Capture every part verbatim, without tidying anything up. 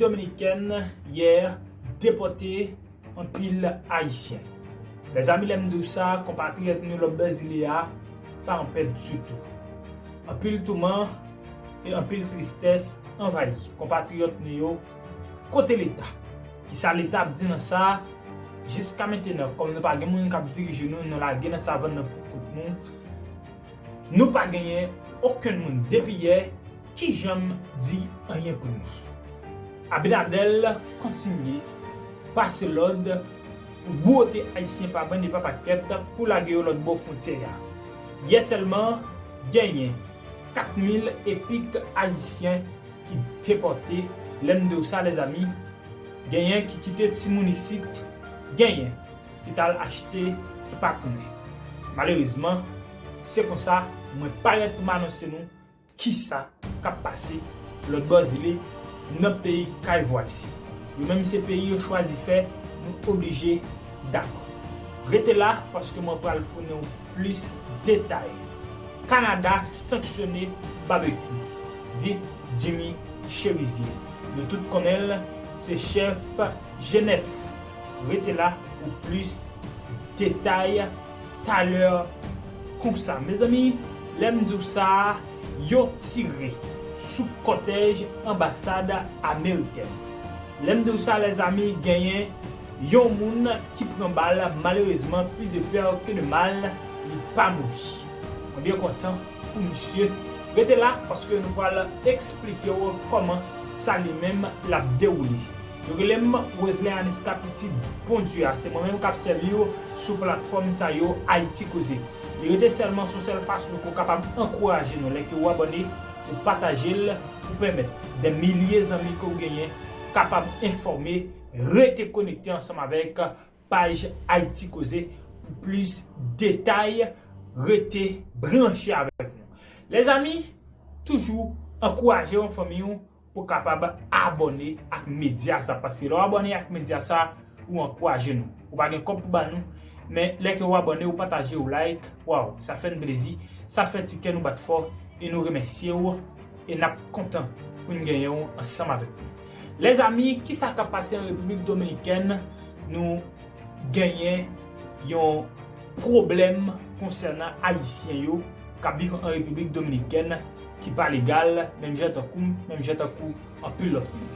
Dominikèn yè depòte anpil Ayisyen. Mezanmi, lè m di w sa, konpatriyòt nou lòtbò zile a pa an pèt ditou. Anpil touman e anpil tristès anvayi konpatriyòt nou yo. Kote Leta? Kisa Leta ap di nan sa? Jiska mentenan, kòm nou pa gen moun k ap dirije nou, nou lage nan savann nan pou kout nou. Nou pa genyen okenn moun depi yè ki janm di anyen pou nou. Abinader kontinye pase lòd pou bwote Ayisyen pa bann e pa pakèt pou lage yo lòtbò fwontyè a. Yè sèlman, genyen kat mil epik Ayisyen ki depòte. Lè m di w sa, lèzanmi, genyen ki kite timoun isit, genyen ki t al achte, ki pa tounen. Malerezman, se konsa mwen parèt pou m anonse nou kisa k ap pase lòtbò zile nan peyi kay vwazen. Yo menm se peyi yo chwazi fè, nou oblije dakò. Rete la, paske mwen pral founi w plis detay. Kanada sanksyone Babekyou, dit Jimmy Cherizier. Nou tout konnen l, se chèf G nèf. Rete la pou plis detay talè konsa. Mezanmi, lè m di w sa, yo tire sou kòtèj anbasad amerikèn. Lè m di w sa, lèzanmi, genyen yon moun ki pran bal, malerezman, plis de pè ke de mal, li pa mouri. Mwen byen kontan pou misye. Rete la, paske nou pral eksplike w kòman sa li menm l ap dewoule. Yo rele m Wesley Aniska, pitit Bondye a. Se mwen menm k ap sèvi w sou platfòm sa yo, Ayiti Koze. Li rete sèlman sou sèl fason ke w kapab ankouraje nou, lè ke w abòne, ou pataje l, pou pèmèt dè milye zanmi ke w genyen kapab enfòme, rete konekte ansanm avèk paj Ayiti Koze pou plis detay. Rete branche avèk nou. Lèzanmi, toujou ankouraje yon fanmi w pou kapab abòne ak medya sa, paske lè w abòne ak medya sa, ou ankouraje nou. Ou pa gen kòb pou ba nou, men lè ke w abòne, ou pataje, ou like, waw, sa fè n plezi, sa fè ti kè nou bat fò, e nou remèsye w, e n ap kontan pou n genyen w ansanm avèk nou. Lèzanmi, kisa k ap pase an Repiblik Dominikèn? Nou genyen yon pwoblèm konsènan Ayisyen yo k ap viv an Repiblik Dominikèn ki pa legal, menm jan tankou m, menm jan tankou anpil lòt moun.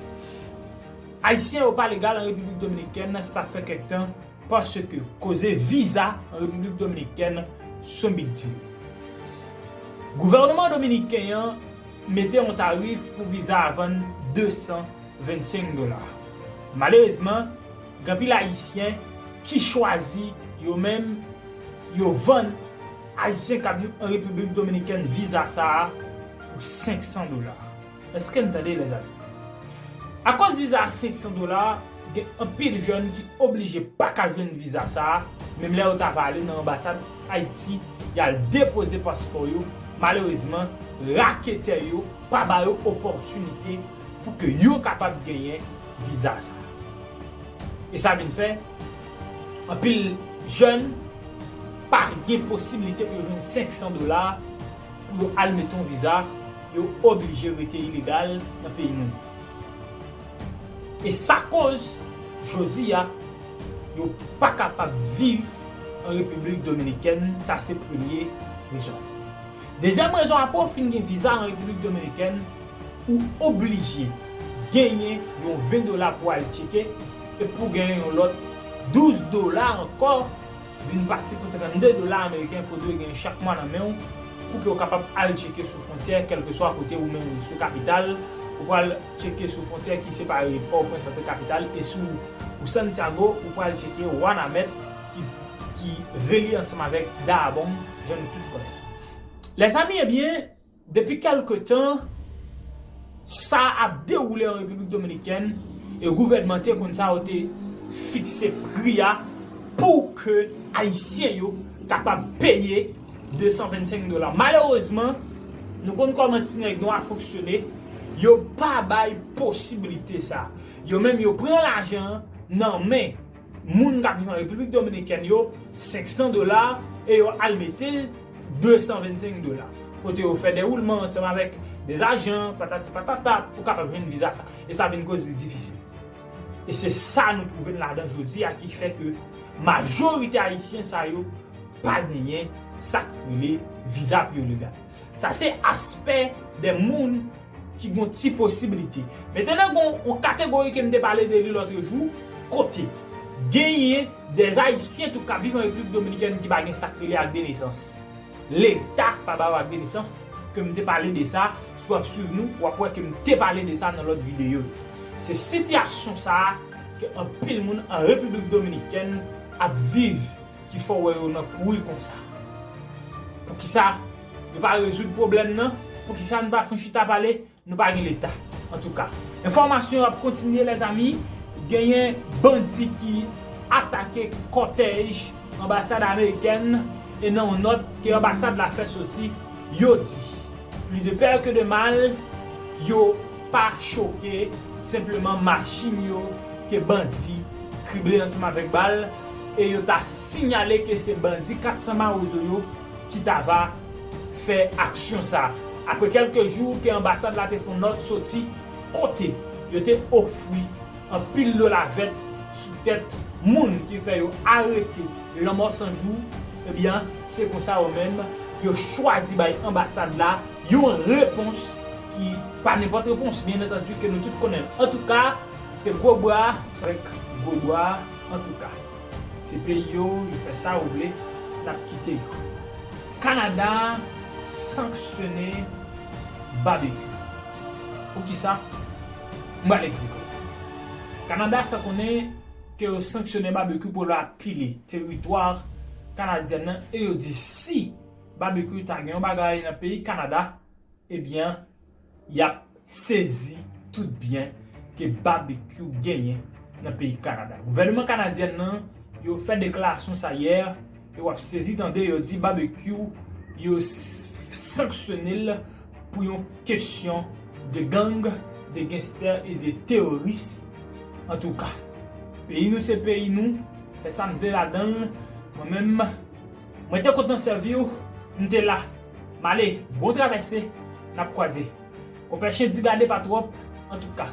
Ayisyen yo pa legal an Repiblik Dominikèn, sa fè kèk tan, paske koze viza an Repiblik Dominikèn se yon big deal. Gouvènman dominiken an mete yon tarif pou viza a vann de san vennsenk dola. Malerezman, gen anpil Ayisyen ki chwazi yo menm, yo vann Ayisyen k ap viv an Repiblik Dominikèn viza sa a pou senk san dola. Èske n tande, lèzanmi? Akoz viza a senk san dola, gen anpil jèn ki oblije pa ka jwenn viza sa a, menm lè yo ta va ale nan anbasad Ayiti, y al depoze paspò yo. Malerezman, raketè yo pa ba yo opòtinite pou ke yo kapab genyen viza sa a. E sa vin fè, anpil jèn pa gen posiblite pou yo jwenn senk san dola pou yo al mete yon viza, yo oblije rete ilegal nan peyi nou. E sa koz, jodi a, yo pa kapab viv an Repiblik Dominikèn, sa se premye rezon. Dezyèm rezon, apre w fin gen viza an Repiblik Dominikèn, ou oblije genyen yon ven dola pou al tcheke, e pou genyen yon lòt douz dola ankò, vin pati pou trannde dola ameriken ke w dwe genyen chak mwa nan men w, pou ke w kapab al tcheke sou fwontyè, kèlkeswa kote ou menm ou sou kapital, ou pral tcheke sou fwontyè ki separe Pòtoprens antre kapital, e si w ou Santiago, ou pral tcheke Wanament ki, ki relye ansanm avèk Dahabong, jan nou tout konnen. Lèzanmi, ebyen, depi kèlke tan, sa ap dewoule an Repiblik Dominikèn, e gouvènman te konn sa, yo te fikse pri a pou ke Ayisyen yo kapab peye de san vennsenk dola. Malerezman, nou konn kòman ti nèg nwa fonksyone, yo pa bay posiblite sa. Yo menm, yo pran lajan an nan men moun k ap viv an Repiblik Dominikèn yo, senk san dola, e yo al mete l de san vennsenk dola. Kote yo fè dewoulman ansanm avèk dèzajan, patati patata, pou kapab jwenn viza sa. E sa vin koz li difisil. E se sa nou twouve n ladan jodi a ki fè ke majorite Ayisyen sa yo pa genyen sa k rele viza pou yo legal. Sa se aspè de moun ki gon ti posiblite. Mentnan, gon yon kategori ke m te pale de li lòt jou, kote genyen de Ayisyen tou k ap viv an Repiblik Dominikèn ki pa gen sa k rele ak de nesans. Leta pa ba yo ak de nesans, ke m te pale de sa, si w ap swiv nou, w ap wè ke m te pale de sa nan lòt videyo. Se sitiyasyon sa a ke anpil moun an Repiblik Dominikèn ap viv ki fè w wè yo nan kouri konsa. Poukisa yo pa rezoud pwoblèm nan? Poukisa nou pa fè yon chita pale? Nou pa gen leta. Antouka, enfòmasyon yo ap kontinye, lèzami. Genyen bandi ki atake kòtèj anbasad amerikèn, e nan yon nòt ke anbasad la fè soti, yo di, plus de peur que de mal, yo pa choke, senpleman machin yo ke bandi krible ansanm avèk bal, e yo ta sinyale ke se bandi kat san Mawozo yo ki ta va fè aksyon sa a. Apre kèlke jou ke anbasad la te fè yon nòt soti, kote yo te ofri anpil dola vèt sou tèt moun ki fè yo arete Lanmò San Jou, ebyen, se konsa yo menm, yo chwazi bay anbasad la yon repons ki pa nenpòt repons, byen antandi, ke nou tout konnen. Antouka, se gwo bra avèk gwo bra, antouka. Se peyi yo, yo fè sa yo vle, n ap kite yo. Kanada sanksyone Babekyou. Poukisa? M pral eksplike w. Kanada fè konnen ke yo sanksyone Babekyou pou l pa pile teritwa kanadyèn nan, e yo di si Babekyou ta gen yon bagay nan peyi Kanada, ebyen, y ap sezi tout byen ke Babekyou genyen nan peyi Kanada. Gouvènman kanadyèn nan, yo fè deklarasyon sa yè, e w ap sezi tande yo di Babekyou, yo s-, sanksyone l pou yon kesyon de gang, de gangstè e de teworis. Antouka, peyi nou se peyi nou, fè sa n vle ladan l. Mwen menm, mwen te kontan sèvi w, m te la. M ale, bon travèse, n ap kwaze. Konpè Chen di gade pa twòp, antouka,